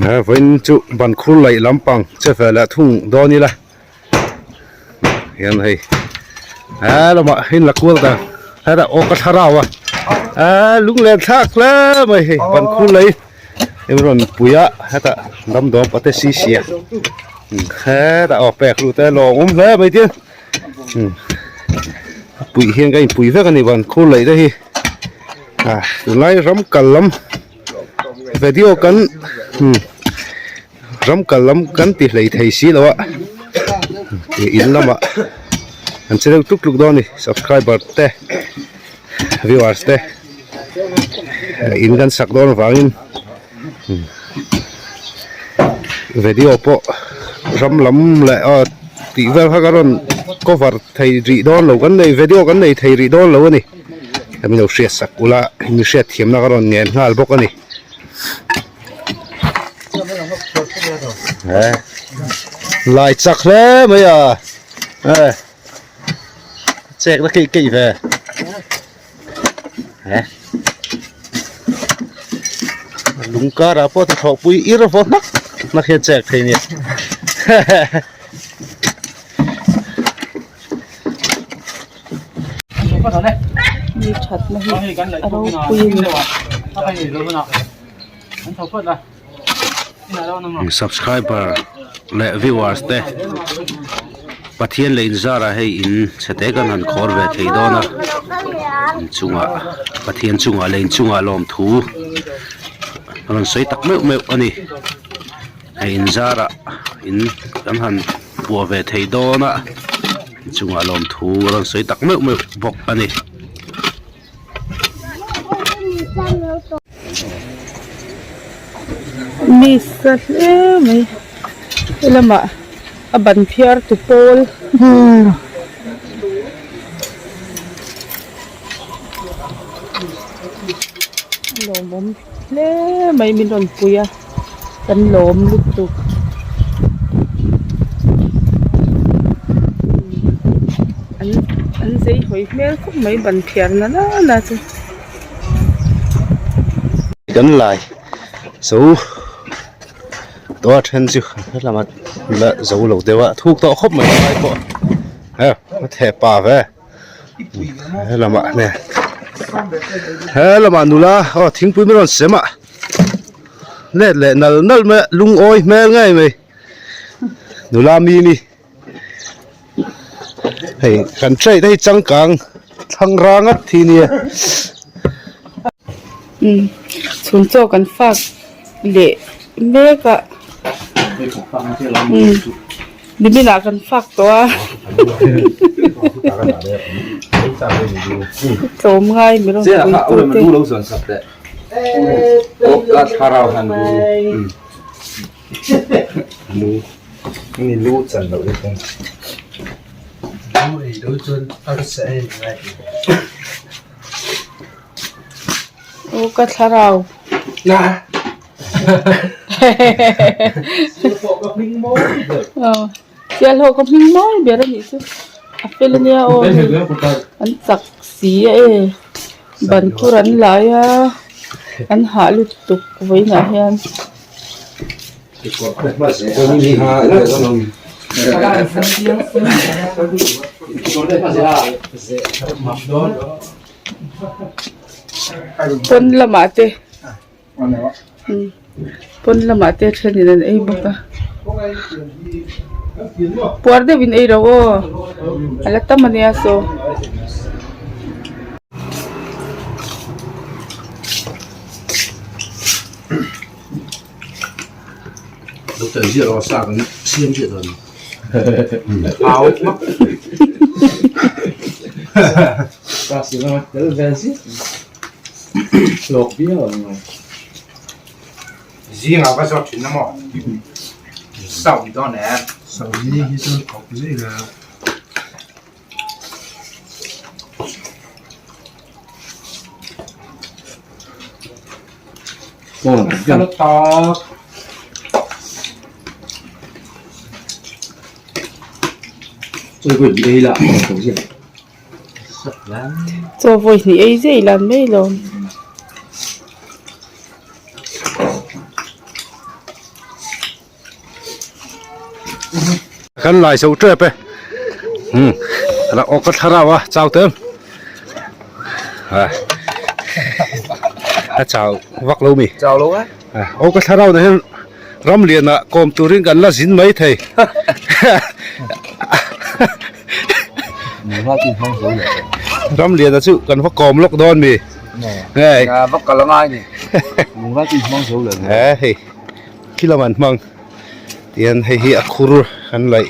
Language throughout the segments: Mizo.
Vawiin chu ban khur laih lampang che ve leh thung dawn ila hian hei he lamah in la kual dan hetah aw ka thlarau a eh lunglen thlak hle mai hei ban khur lei in rawn pui a hetah damdawm pate si sia hetah aw pek lut e lawng awm hle mai tin a puih hian ka inpui vek a ni ban khur laih te hi ah tunlai ram kal lam. Video kan ram kal lam kan ti hlei thei si lo a in lamah an che deuh tluk tluk dawn a ni subscriber te viewers te in kan sak dawn avangin video pawh ram lam leh aw tih vel kha ka rawn cover thei rih dawn lo kan nei video kan nei thei rih dawn lo a ni. Hemi lo hriat sak ula hemi hriat thiamna ka rawn ngen nghal bawk a ni. He lai chak hle mai a he chek na keih keih ve he lung karah pawh ta thawhpui ir vaw hnak hnak hian chek thei nia. Mi thatna hi a ropui a ni. Subscriber leh viewers te Pathian leh inzarah hei in chhete kan han khawr ve thei dawn a inchungah Pathian chungah leh inchungah lawmthu a rawn sawi tak meuh meuh a ni. Hei inzarah in kan han puah ve thei dawn a chungah lawmthu a rawn sawi tak meuh meuh bawk a ni. Mi sa hle mai helamah a ban phiar tu pawl a lawmawm hle mai min rawn pui a kan lawm lutuk an an zei hawi hmel khawp mai ban phiar na na chu. Kan lai zo tawh a then chu helamah la zo lo deuh a thuk tawh khawp mai lai pawh he a theh pa ve. Helamah nge helamah nula aw thingpui mai rawn sem a let leh nal nal mai a lungawi hmel ngei mai nula mimi hei kan trade hei changkang thlang rang at hi nia. Chhun chaw kan fak leh mek a. Niminah kan fak tawh a tlawm ngai mi rawn pui tu te. Aw ka thlarau. Sial ho ka hming mawi ber a nih chu a fel ania aw hei an chak si a e ban khur an lai a an hah lutuk vawiinah hian. Pawn lamah te. Pawn lamah te thenin an ei bawk a puar deuhin ei ro aw a la tam ania saw. Zingah ka zawt thin a maw? Sau dawn em? Sau ni hi chuan thawk zui la. Tak. Chaw vawi hnih ei zai lan mai lo. Kan lai zo tep e. Um la awk ka thlarau a chau te em. A chau vak lo mi. Chau lo e. Awk ka thlarau na hian ram lian ah kawm turin kan la zin mai thei. Ram lian ah chu kan va kawm lawk dawn mi. Nge. Va kal a ngai ni. Lung tin hmang zo lo. He hei khi lam an hmang. Tihian hei hi a khur kan laih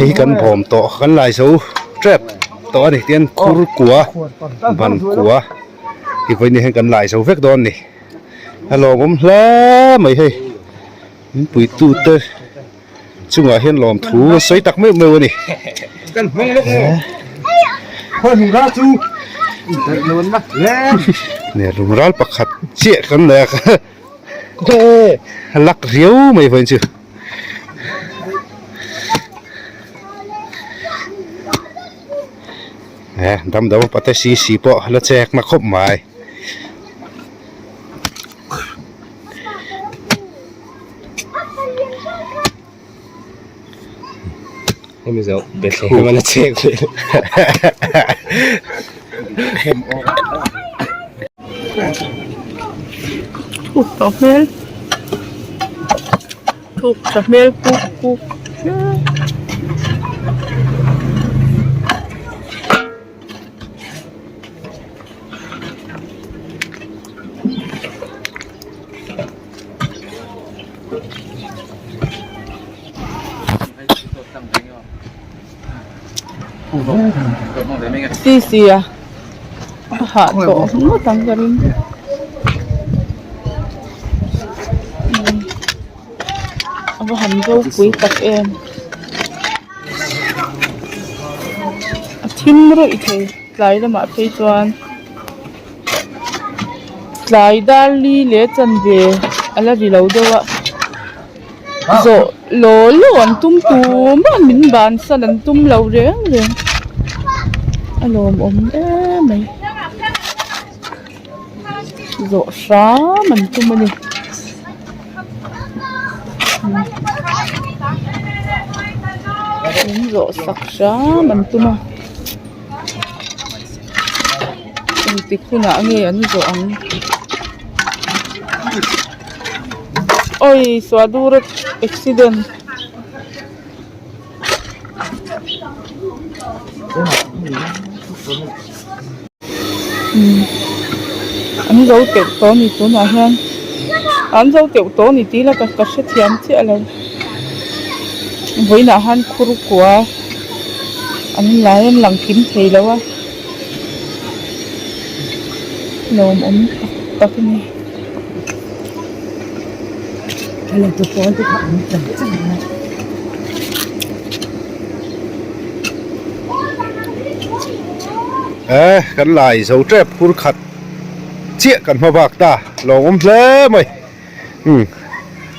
hei hi kan bawm tawh kan lai zo tep tawh a ni tihian khur kua ban kua hi vawiin hian kan lai zo vek dawn a ni a lawmawm hle mai hei min puitu te chungah hian lawmthu a sawi tak meuh meuh a ni. Lungral pakhat chiah kan nei a. Lak riau mai vawiin chu. Eh damdawi pate si si pawh la chek na khawp mai. Hemi zawh Bethlehem a la chek leh. Thuk tawh hmel thuk tha hmel kuk kuk hle. Si si a a hah tawh ngawt ang ka ring a va han ropui tak em a thim rawih thei tlai lamah phei chuan. Tlai dar li leh chanve a la ri lo deuh a zawh law law an tum tumah min bansan an tum lo reng reng a lawmawm em mai zawh hram an tum a ni. Min zawh sak hram an tum a. Engtik hunah nge an zawh ang awi suahdur accident an zo teuh tawh a ni tunah hian an zo teuh tawh a ni tih ila ka hrethiam chiah lo vawiinah han khur kua. An lai an lang kim thei lo a lawmawm tak tak a ni. Eh kan lai zo tep hur khat chiah kan hma bak ta lawmawm hle mai. Umm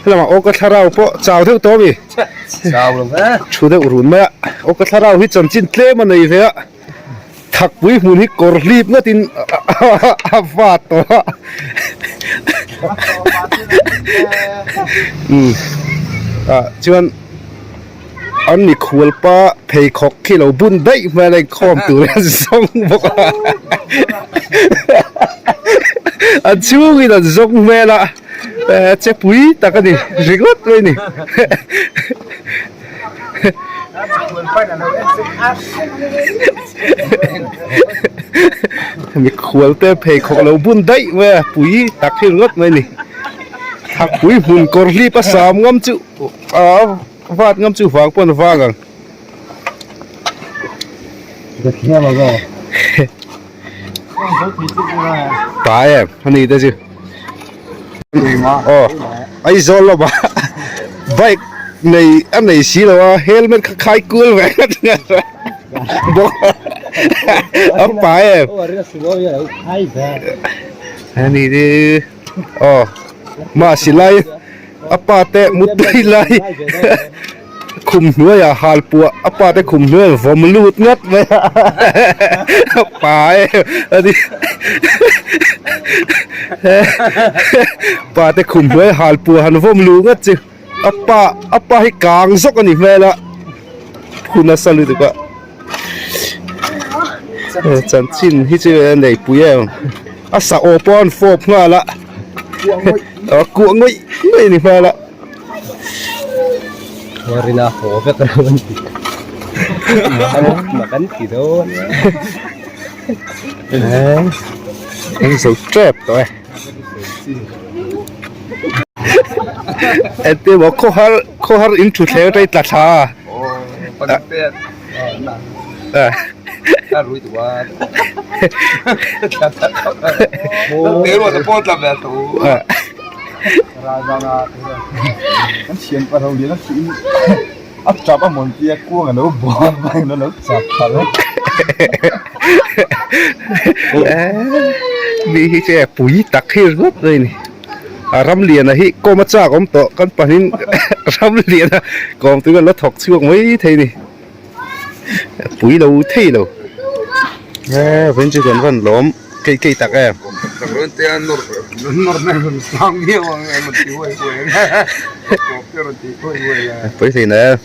helamah aw ka thlarau pawh chau deuh tawh a mi Chau lo ve. Thu deuh run mai a aw ka thlarau hi chanchin tlem a nei ve a thakpui hmun hi kawr hlip ngatin a va tawh a umm ah chuan an mikhual pa pheikhawk khi lo bun daih hmel a inkhawm tur a zawng bawk a an chhungin an zawng hmel a che pui tak a ni ringawt mai a ni mikhual te pheikhawk lo bun daih mai a pui tak hi ringawt mai a ni thakpui hmun kawr hlip a sam ngam chu a vat ngam chu vang pawn vang ang. Pa em ani te chu aw Aizawl lama bike nei a nei si lo a helmet kha khai kual ve nghat nghat bawk a pa em ani te aw mahse lai a pa te mutui lai khum hnuaiah hal puah a pa te khum hnuaiah vawm lut ngawt mai a a pa e a ti pa te khum hnuai hal puah han vawm lu ngawt chu. A pa a pa hi kang zawk a ni hmel a phu nasa lutuk a chanchin hi chu a nei pui em a sa aw pawh a rawn fawp nghal a a kuah ngawih ngawih a ni hmel a. Rina haw vek a lo ni mak an ti dawn eng zo tep tawh e engtin maw khawhar khawhar in thutthleng atang tla thla a Mi hi che pui tak hi ringawt mai a ni a Ramliana hi kawm a chak awm tawh kan pahin Ramliana kawm tur hian la thawk chhuak mai thei a ni pui lo thei lo e vawiin chu kan rawn lawm keih keih tak em. Pawi thei na em.